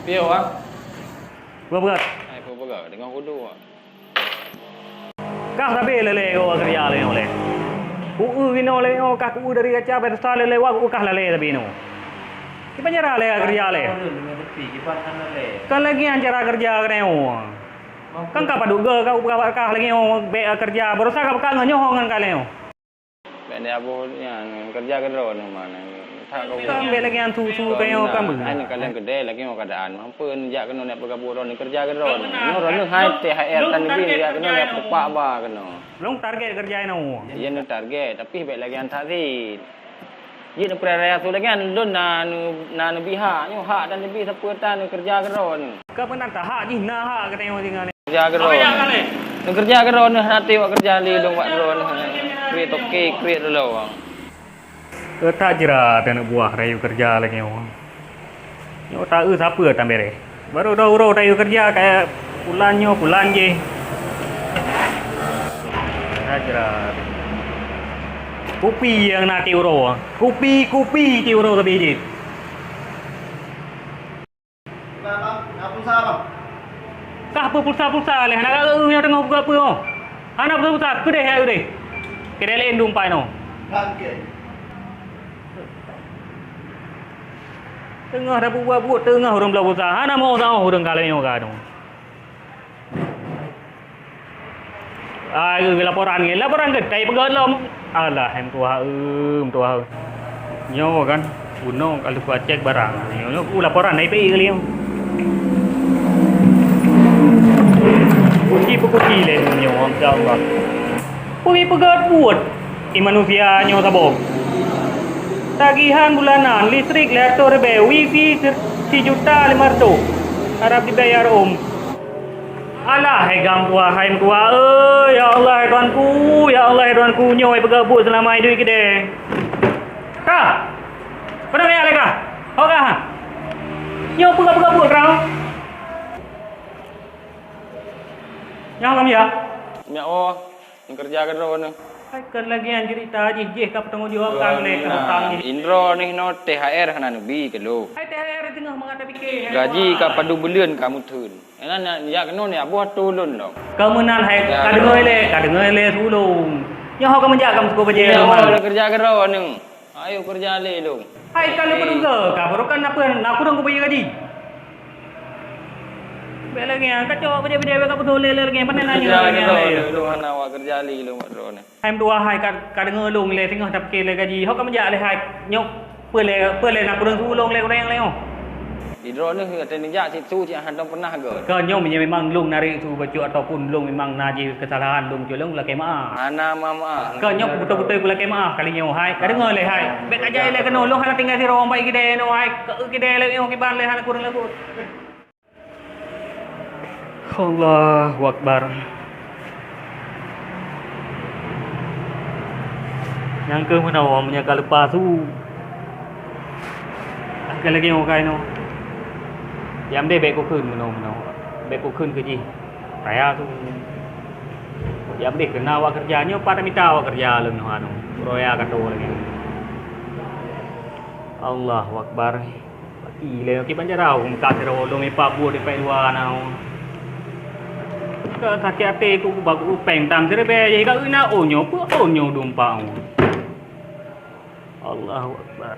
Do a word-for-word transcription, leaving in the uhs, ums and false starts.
Piôh, ah? Peue beugöt? Hai, peue beugöt? Deungoe kudu, ah. Kah sabe lé lé, oh, keureuja lé nyoe lé. Ku eu inoe lé nyoe, kah ku eu dari kaca, bèk seusa lé lé, wah, ku eu kah lalé sabe nyoe. Kiban cara lé keureuja lé. Kan lagèe nyan cara keureuja keunoe. Kan ka padub goe ka upeugah kah lagèe nyoe bèk keureuja, baroesa ka peukat ngon nyoe ho ngon ka lé nyoe. Bèk deh aboh nyan, keureuja keudroe nyoe man. Ka bèk lagèe nyan su-su keu nyoe ka beuh. Hai nyoe ka lheueh keudè lagèe nyoe keuadaan. Mampu jak keunoe nyak peugah buet droeneuh keureuja keudroe nyoe. Nyoe droeneuh hai T H R tan neubi jak keunoe nyak peupak ba keunoe. Lôn target keureuja inoe. Iya nyoe target, tapi bèk lagèe nyan that cit. Jeuet neupeuraya su lagèe nyan, lôn na neu-, na neubi hak, nyoe hak dan neubi sapeue tan neukeureuja keudroe nyoe. Ka meunan that hak jih na hak geutanyoe singoh nyoe. Keureuja keudroe nyoe. Neukeureuja keudroe nyoe hana teuwak keureuja lé lôn bak droeneuh. Kriet toke, kriet lôn. Keutak jrat aneuk buah rayeuk keureuja lagèe nyoe. Nyoe ta-eu sapeue tan bèrèh. Barô dua uroe tayeue keureuja kaya pulan nyoe pulan jéh. Hajrat. Kupi nyang na ti uroe. Kupi, kupi ti uroe sabe jih. Kah peue pulsa-pulsa lé hana ka eu nyoe teungoh buka peue oh. Hana pulsa-pulsa keudeh ya keudeh. Keudeh laén dum pai noh. Teungoh tapeubuet buet teungoh ureueng bloe pulsa, hana meu saboh ureueng ka lheueh nyoe ka dong. Ai laporan nyoe, laporan keutai peugöt lom. Alah, hai meutuah eu, meutuah eu. Nyoe kan bunoe ka lheueh kucek barang. Nyoe, nyoe ku laporan dari P I kali nyoe. Kuki peukuki lé nyoe, ya Allah. Kui peugöt buet. Di manusia nyoe saboh. Tagihan bulanan listrik lhèe reutôh ribèe, wifi si-, sijuta limong reutôh. Harab dibayar, Om. Alah, hai gam tuha, hai meutuha, eu, ya Allah, hai Tuhanku, ya Allah, hai Tuhanku, nyoe peugah buet seulama iduek keudeh. Kah? Peue na lé kah? Ho kah? Nyoe peugah-peugah buet kah? Nyang lam ya? Nyak oh. Nyang keureuja keudroe nyoe. Hai, kon lagèe nyan ceurita jih, jih ka peutanggong jaweueb ka lé keu utang jih. Indroe nyoe T H R hana neubi keu lôn. Hai, T H R teungoh mangat tapike, hai. Gaji ka padum buleuen ka meutheun. Nyan, nyan, jak keunoe nyoe, boh tulôn lom. Ka meunan hai, ka deungoe lé, ka deungoe lé su ulôn. Nyoe ho ka meujak ka meusukoe bajèe lôn. Nyoe keureuja keudroe nyoe. Ayo keureuja lé lôn. Hai, ka lôn peuduga, ka baroe kan na peue, na kureueng kubayeue gaji. Bèk lagèe nyan, kacok bajèe-bajèe bèk ka peutuléh lé lagèe nyan, pane nanya lagèe nyan lé. Lôn hana awak keureuja lé lôn bak droeneuh. Hai meutuah hai ka, ka deungoe lôn lé singoh tapike lé gaji. Ho ka meujak lé hai nyoe peue lé, peue lé na kureueng su ulôn lé ureueng lé nyoe. Di droeneuh ateueh neujak situ cit hana peunah göt. Kon nyoe meunyoe memang lôn narék su bacut ataupun lôn memang na jih keusalahan lôn bacut lôn lakèe meu'ah. Hana meu'ah-meu'ah. Kon nyoe beutôi-beutôi kulakèe meu'ah kali nyoe hai. Ka deungoe lé hai. Bèk ka jai lé keunoe lôn hana tinggai sidroe bak i keudè nyoe hai. Ka eu keudè lé nyoe kiban lé hana kureueng lagot. Allahu Akbar. Nyang keuh meunoe meunyoe ka leupah su. Ka lagèe nyoe kai nyoe. Yam deh bèk kukheun meunoe-meunoe. Bèk kukheun keu jih. Raya su. Yam deh keu na awak keureuja nyoe pat mita awak keureuja lôn nyoe anu. Roya ka toe lagèe nyoe. Allahu Akbar. Pati lé kiban cara meukat sidroe lôn ipak buet di pek luwa na. Ka sakét até ku baku péng tam siribèe jih ka na oh nyoe peue oh nyoe dumpak. Allahu Akbar.